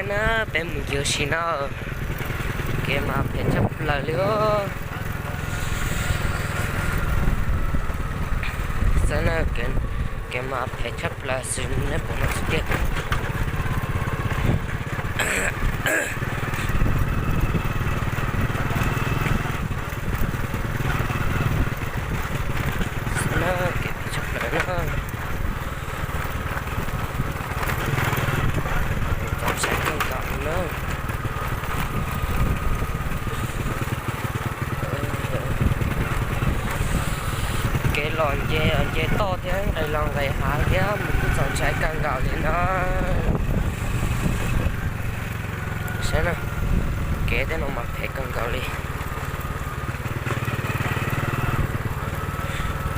Na, peb mus ncig ua si na, kev mas phem tshaj plaws li os. Xav na, kev mas phem tshaj plaws xwb, neb puas hnov tiag tiag. Xav na, kev phem tshaj plaws na. Txaus ntshai kawg nkaus li na. Kev los nce, nce toj thiab nqes los nqes hav thiab mus kuj txaus ntshai kawg nkaus li na. Saib na, kev tej no mas phem kawg nkaus li.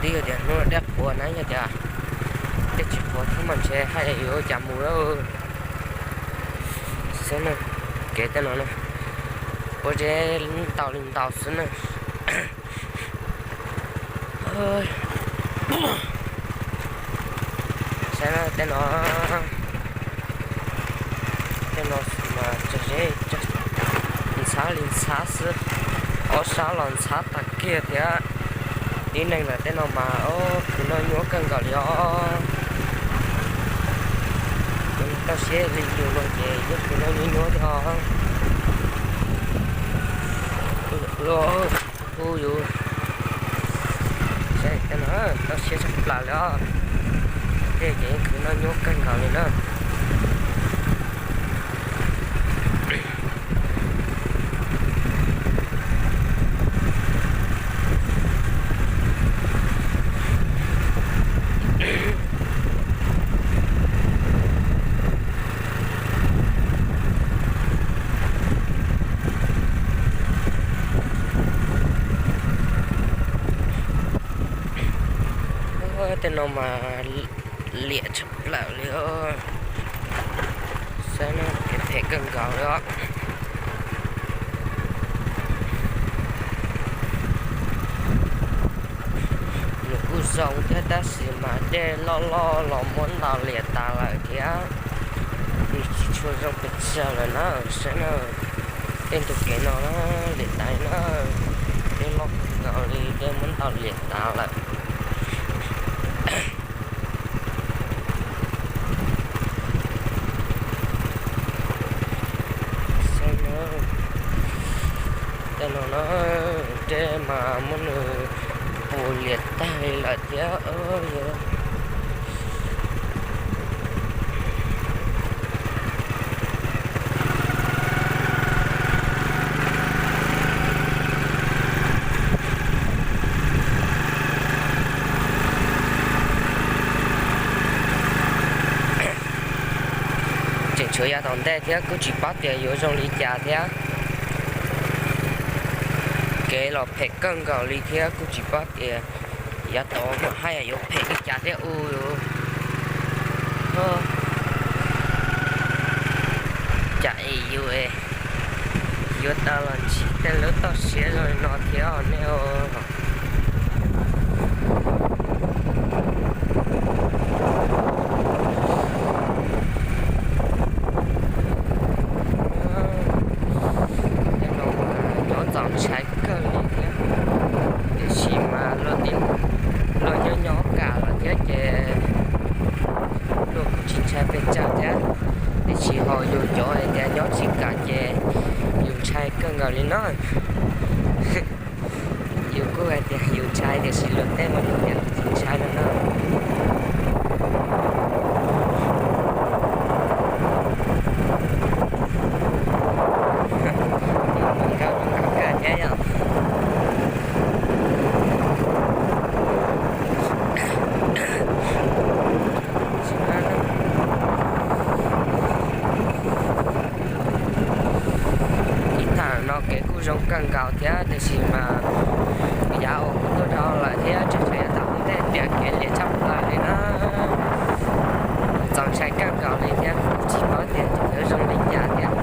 Twb yog tias hnub no dej qhuav na, yog tias dej tsis qhuav thiab mas ntshe haj yam yuav ua cas mus lawm. Saib na, kev tej no na, ua zeb ntau li ntau xwb na. Saib na, tej no, tej no mas tsag zeb ntxhab li ntxhab xwb, ob sab los ntxhab tag kiag thiab. Tib neeg ntawm tej no mas khwv noj nyuaj kawg nkaus li os. Toj siab li yus no ces yeej khwv noj nyuaj nyuaj thiab os. Hu yus, saib tej no toj siab tshaj plaws li os. Tej ces yeej khwv noj nyuaj kawg nkaus li na. Tej no mas liam tshaj plaws li os. Saib na, kev phem kawg nkaus li os. Nws kuj zoo thiab tab sis mas dej loj loj los muab ntaus liam tas lawm thiab. Nws tsis tshua zoo pes tsawg lawm na. Saib na, tej ntug kev no liam tas na, dej loj kawg nkaus li dej muab ntaus liam tas lawm. Saib na, tej no na, dej mas muab nws puas liam tag li lawm thiab. Tseem tshuav yav tom ntej thiab kuj tsis paub tias yuav zoo li cas thiab. Kev los phem kawg nkaus li thiab kuj tsis paub tias yav tod mas haj yam yuav phem li cas thiab u. Cas es yus yuav tau los ntsib tej lub toj siab zoo li no thiab os nej. Tej no mas cov txaus ntshai kawg li thiab, tiam sis mas luag nyob nyob kam lawm thiab ces luag kuj tsis ntshai pes tsawg thiab, tiam sis ho yus cov hais tias nyob tsis kam ces yus ntshai kawg nkaus li no. Yus kuj hais tias yus ntshai tiam sis luag tej mas yus tias tsis ntshai no na. Nkauj zoo nkauj kawg thiab yom. Ib thaj no kev kuj zoo kawg nkaus thiab tiam sis mas yav uas kuv tuaj dhau lawm thiab tseem tshuav yav tom ntej tias kev liam tshaj plaws li na. Txaus ntshai kawg nkaus li thiab kuv tsis paub tias yuav zoo li cas thiab.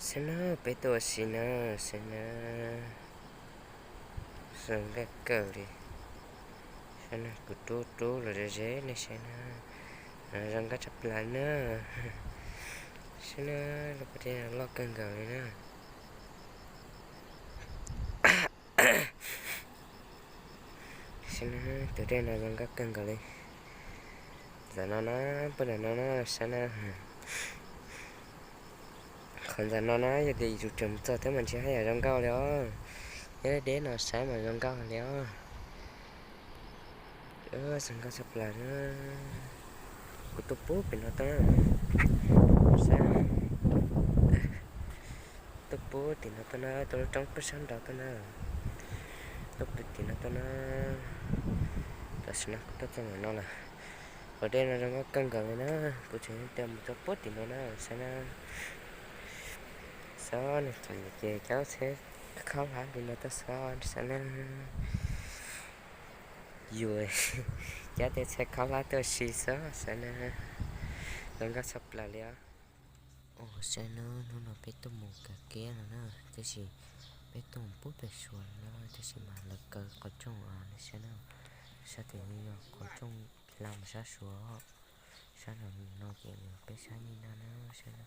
Xwb na, Peb tuaj ua si na, saib na, zoo nkauj kawg li. Saib na, kuv rub rub los ze ze nej saib na, zoo nkauj tshaj plaws na. Saib na, lub pas dej no loj kawg nkaus li na. Saib na, tus dej no zoo nkauj kawg nkaus li. Ntawm no na, puag nram no na, saib na. Qhov ntawm no na yog tias yus tseem mus txog thiab mas ntshe haj yam zoo nkauj li os. Nyob deb deb no saib mas zoo nkauj li os. Zoo nkauj tshaj plaws na. Kuv tuaj pub pem no tuaj na. Saib, tuaj pub tim no tuaj na, tuaj lub roob pub sab nraud tuaj na. Tuaj pub tim no tuaj na. Tam sim no kuv tuaj txog ntawm no lawm. Qhov dej no zoo nkauj kawg nkaus li na. Kuv tseem tias mus rau pub tim no na, saib na. Xyov nej tseem ces cab tsheb khaub hlab li no tuaj xyov, saib na. Yus cab tej tsheb khaub hlab tuaj ua si xwb, saib na. Zoo nkauj tshaj plaws li os. Ua saib na, hnub no peb tuaj mus kav kiab no na, tab sis peb tuaj mus pub pem Suav no na, tab sis mas lawv kaw qhov rooj os, nej saib na. Sab tim no yog qhov rooj hla mus sab Suav, sab nram no ces yog peb sab Nyab Laj na, saib na.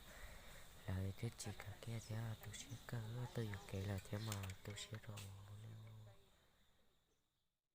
Lawv twb tsis kav kiab thiab, tu siab kawg, tuaj yuam kev lawm thiab mas tu siab rau.